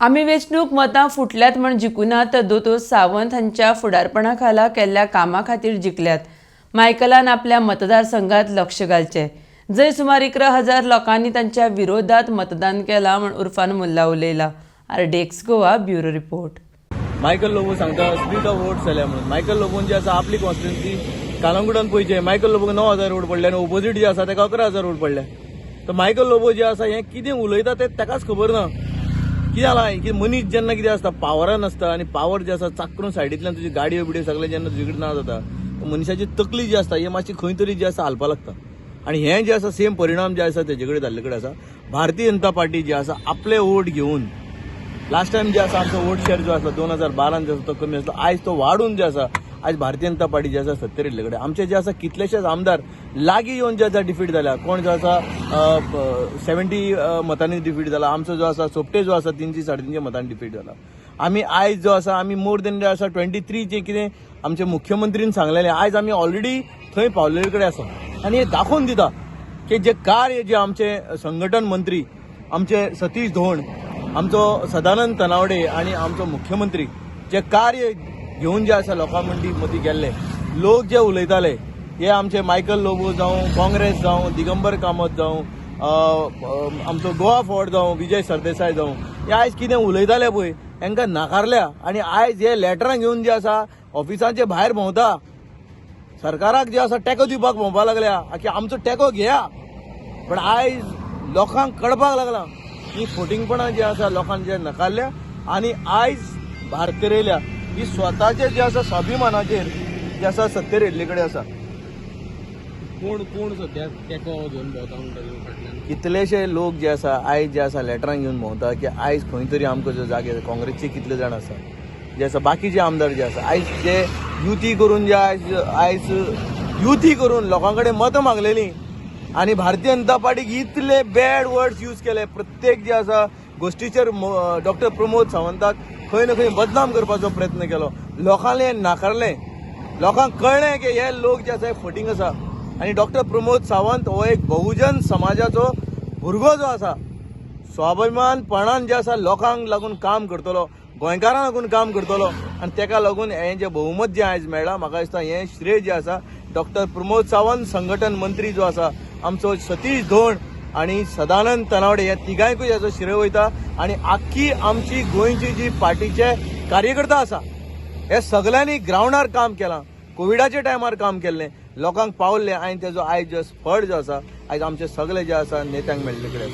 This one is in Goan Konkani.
आमी वेंचणूक मतां फुटल्यात म्हण जिखुना, तर दोतोर सावंत हांच्या फुडारपणा खाला केल्ल्या कामा खातीर जिखल्यात. मायकलान आपल्या मतदारसंघात लक्ष घालचें, जंय सुमार 11,000 लोकांनी तांच्या विरोधात मतदान केलां म्हण उर्फान मुल्ला उलयला. RDX Goa, bureau report. Michael Lobo सांगता स्प्लीट ऑफ वोट्स जाल्या म्हणून. मायकल लोबोन जे आसा आपली कॉन्स्टिट्युन्सी कालंगुटान पळयचे, मायकल लोबोक 9000 वोट पडले आनी ओपोजीट जे आसा ताका 11,000 वोट पडले. तर मायकल लोबो जे आसा, हें कितें उलयता तें ताकाच खबर ना. कितें जालां की मनीस जेन्ना कितें आसता, पावरान आसता आनी पावर जे आसा चाकरून सायडींतल्यान तुजी गाडयो बिडयो सगळें जेन्ना तुजे कडेन ना जाता, मनशाची तकली जी आसता ही मातशी खंय तरी जी आसा हालपा लागता आनी हें जें आसा सेम परिणाम जे आसा तेजे कडेन जाल्ले कडेन आसा. भारतीय जनता पार्टी जी आसा आपले वोट घेवन, लास्ट टायम जे आसा आमचो वोट शेअर जो आसलो 2012न जो आसा तो कमी आसलो, आयज तो वाडून जे आसा आयज भारतीय जनता पार्टी जी आसा सत्तेर येयल्ले कडेन. आमचे जे आसा कितलेशेच आमदार लागीं येवन जे आसा डिफीट जाल्या. कोण जो आसा 70 मतांनी डिफीट जाला, आमचो जो आसा सोपटे जो आसा 300 350 मतांनी डिफीट जाला. आमी आयज जो आसा आमी मोर देन जे आसा 23 जे कितें आमचे मुख्यमंत्रीन सांगलेलें, आयज आमी ऑलरेडी थंय पावलेले कडेन आसा. आनी हे दाखोवन दिता की जे कार्य जे आमचे संघटन मंत्री आमचे सतीश धोंड, आमचो सदानंद तनावडे आनी आमचो मुख्यमंत्री जे कार्य घेवन जे आसा लोकां मदीं गेल्ले, लोक जे उलयताले, हे आमचे मायकल लोबो जावं, काँग्रेस जावं, दिगंबर कामत जावं, आमचो गोवा फॉरवर्ड जावं, विजय सरदेसाय जावं, हे आयज कितें उलयताले पळय हेंकां नाकारल्या. आनी आयज हे लेटरां घेवन जे आसा ऑफिसांचे भायर भोंवता, सरकाराक जे आसा टेको दिवपाक भोंवपाक लागल्या की आमचो टेको घेया. पण आयज लोकांक कळपाक लागलां की फटींगपणां जी आसा लोकांक जे नकारल्या आनी आयज भारतीय येयल्या ही स्वताचे जे आसा स्वाभिमानाचेर जे आसा सत्तेर येयल्ले कडेन आसा. कोण कोण सध्या तेंको घेवन भोंवता म्हणटा तूं फाटल्यान? कितलेशे लोक जे आसा आयज जे आसा लेटरां घेवन भोंवता की आयज खंय तरी आमकां जो जागे. काँग्रेसचे कितले जाण आसा जे आसा, बाकीचे आमदार जे आसा, आयज जे युती करून जे आयज युती करून लोकां कडेन मतां मागलेलीं आनी भारतीय जनता पार्टीक इतले बॅड वर्ड्स यूज केले, प्रत्येक जे आसा गोश्टीचेर डॉक्टर प्रमोद सावंताक खंय ना खंय बदनाम करपाचो प्रयत्न केलो. लोकांनी हें नाकारलें. लोकांक कळ्ळें की हे लोक जे आसा हे फटींग आसा आनी डॉक्टर प्रमोद सावंत हो एक बहुजन समाजाचो भुरगो जो आसा स्वाभिमानपणान जे आसा लोकांक लागून काम करतलो, गोंयकारांक लागून काम करतलो आनी तेका लागून हें जें बहुमत जें आयज मेळ्ळां, म्हाका दिसता हें श्रेय जें आसा डॉक्टर प्रमोद सावंत, संघटन मंत्री जो आसा आमचो सतीश धोंड आनी सदानंद तनावडे, ह्या तिगांयकूय हेजो श्रेय वयता. आनी आख्खी आमची गोंयची जी पार्टीचे कार्यकर्ता आसा, हे सगळ्यांनी ग्रावंडार काम केलां, कोविडाच्या टायमार काम केल्लें, लोकांक पावल्लें आनी तेजो आयज जो फळ जो आसा आयज आमचे सगळे जे आसा नेत्यांक मेळ्ळे कडेन आसा.